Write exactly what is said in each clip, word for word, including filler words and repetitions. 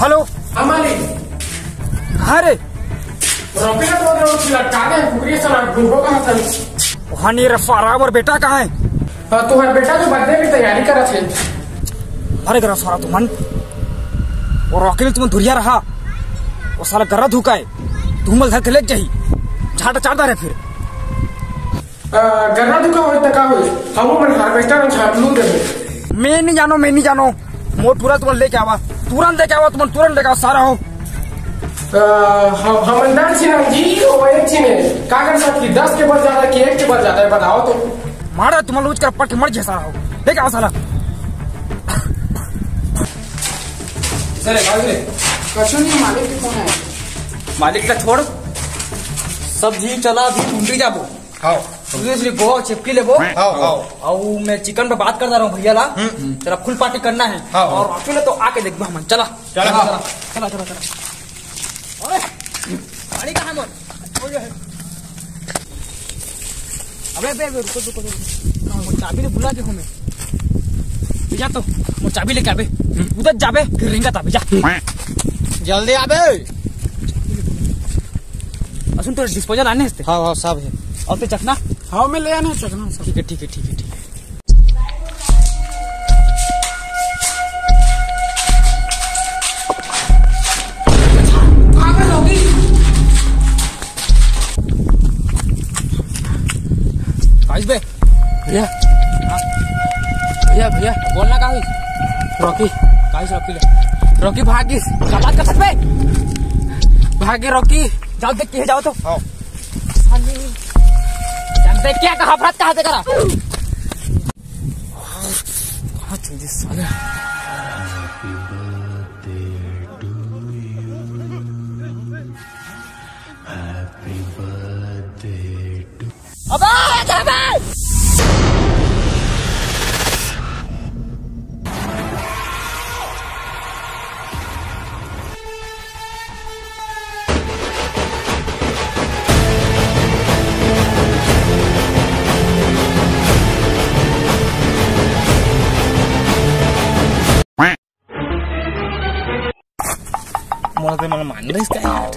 Hello. हाँ मालिक। हाँ रे। रॉकी ला तो लटका दे, पूरी साला गुंडों का हाथ। वहाँ नहीं रफा, राम और बेटा कहाँ है? हाँ, तुम्हारा बेटा तो बर्थडे की तैयारी करा थे। अरे गरा सारा तुमन, वो रॉकी ले तुमन दुरिया रहा, वो साला गरा धुका है, तुमन धर के ले जाही, झाटा चाट रहे फिर। अ, गन्ना दुका होई त का होई? हम मन हार्वेस्टर अउ झाटलू देबे। मैं नहीं जानो, मैं नहीं जानो। मोर टूरा तुमन लेके आवा, तुरंत लेके आवा, तुमन तुरंत लेके आवा, सारा हो। अ, हम, हम अंदर छी ना जी, वो एक छी ने। का कर सकती? दस के बल ज्यादा कि एक के बल ज्यादा है, बताओ तो। मारा तुमन लूच कर पट के मर जे सारा हो। लेके आवा साला। सर, एक बात रे। कछु नहीं, मालिक के फोन है। मालिक का छोड़, सब जी चला, अभी ढूंढी जाबो। हाँ। तुझे इसलिए गोवा चिपकी लेबो। हाँ, हाँ। अउ मैं चिकन पे बात करता रहूँ भैया ला। हम्म। तेरा फुल पार्टी करना है। हाँ, हाँ। और अकेले तो आके देखबो हमन। चला। चला। चला, चला, चला। अरे, गाड़ी कहाँ है मोर? ओ, ये है। अबे, अबे, अबे, रुको, रुको, रुको। हाँ, मोर चाबी ले भुला के हूँ मैं। जा तो, मोर चाबी लेके आबे। उधर जाबे, फिर रिंगा ताबे, जा। जल्दी आबे। अ सुन, तोर डिस्पोजल आने हस्ते? हाँ, हाँ, सब है। अउ ते चखना? हाँ, मैं ले आना हूँ चखना सब। ठीक है, ठीक है, ठीक है, ठीक है। काइस बे? भैया। हाँ। भैया, भैया। बोलना का हुई? रॉकी। काइस रॉकी ले? रॉकी भागिस। क्या बात कर सकते? भागे रॉकी। जाओ देख के जाओ तो। हाँ। जानते क्या कहा, अपराध कहाँ से करा? कहाँ चल दिस साले? अबे, अबे! मोला तो मन मान रहिस का यार।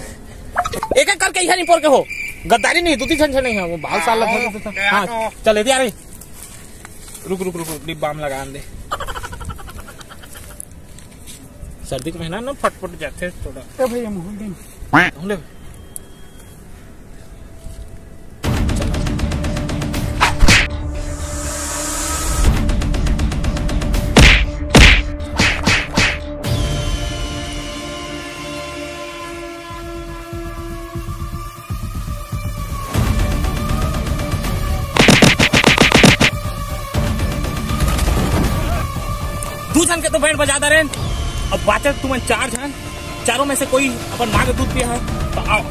एक एक करके इहे निपोर के हो। गद्दारी नहीं, दू तीन झन झन नहीं है, वो बाल साल लगा। हाँ, चल, दे आ रे। रुक, रुक, रुक, रुक, lip balm लगा दे। सर्दी के महीना ना फटफट जाथे थोड़ा। ए भैया, मुंह दे। मुंह ले। दू झन के तो बैंड बजा दे रहे हैं। अब बाचे तुमन चार झन, चारों में से कोई अपन माँ के दूध पिया है तो आओ।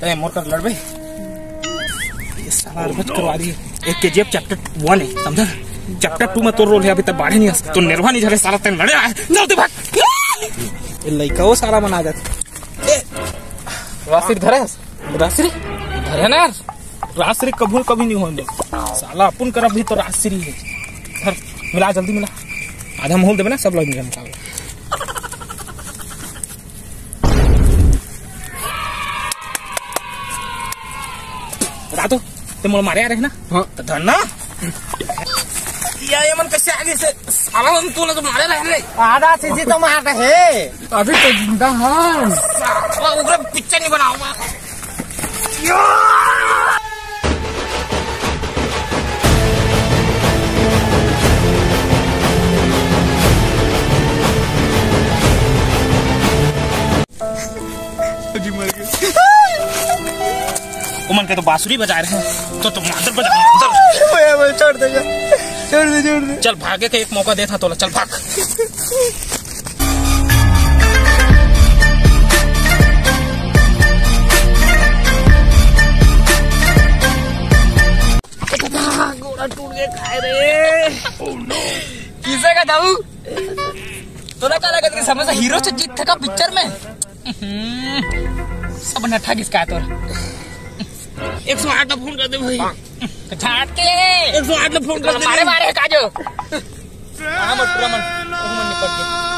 तय मोर कर लड़बे। ये साला अरबच करवा रही है। एक केजीएफ चैप्टर वन है, समझा? चैप्टर टू में तोर रोल है, अभी तक बाढ़े नहीं आ सकता। तो निर्वा नहीं झरे साला, तेरे लड़े आए। जल्दी भाग। ये लइका वो सारा मन आ जाते। ए, रास्त्री धरे है? रास्त्री? धरे ना यार। रास्त्री कभू कभी नहीं होने। साला अपन कर अभी तो रास्त्री है। धर, मिला जल्दी मिला। आधा मोहल देबे ना, सब लोग मिला निकाल। बता तो, ते मोला मारे आ रहे ना? हाँ। तो धर ना। या ये मन कैसे आगे से साला मन तोला तो मारे रहे ले। आधा चीजी तो मार रहे। अभी तो जिंदा हूँ। साला उग्र पिक्चर नहीं बनाऊंगा। उमन के तो बांसुरी बजाए रहे, तो तुम मादर बजा, मादर। भैया, भैया, छोड़ दे, छोड़ दे, छोड़ दे। चल, भागे के एक मौका देता तोला, चल भाग। गोड़ा टूट के खाए रे। किसे का दाऊ? तोला का लगत कि समय से हीरो से जीत थका पिक्चर में? हम्म, सब नठा किसका है तोर? एक सौ आठ ला फोन कर दे भाई। झाट के। एक सौ आठ ला फोन कर दे। मारे मारे काजो। हाँ, मत पूरा मन। ओह, मन निपट गया।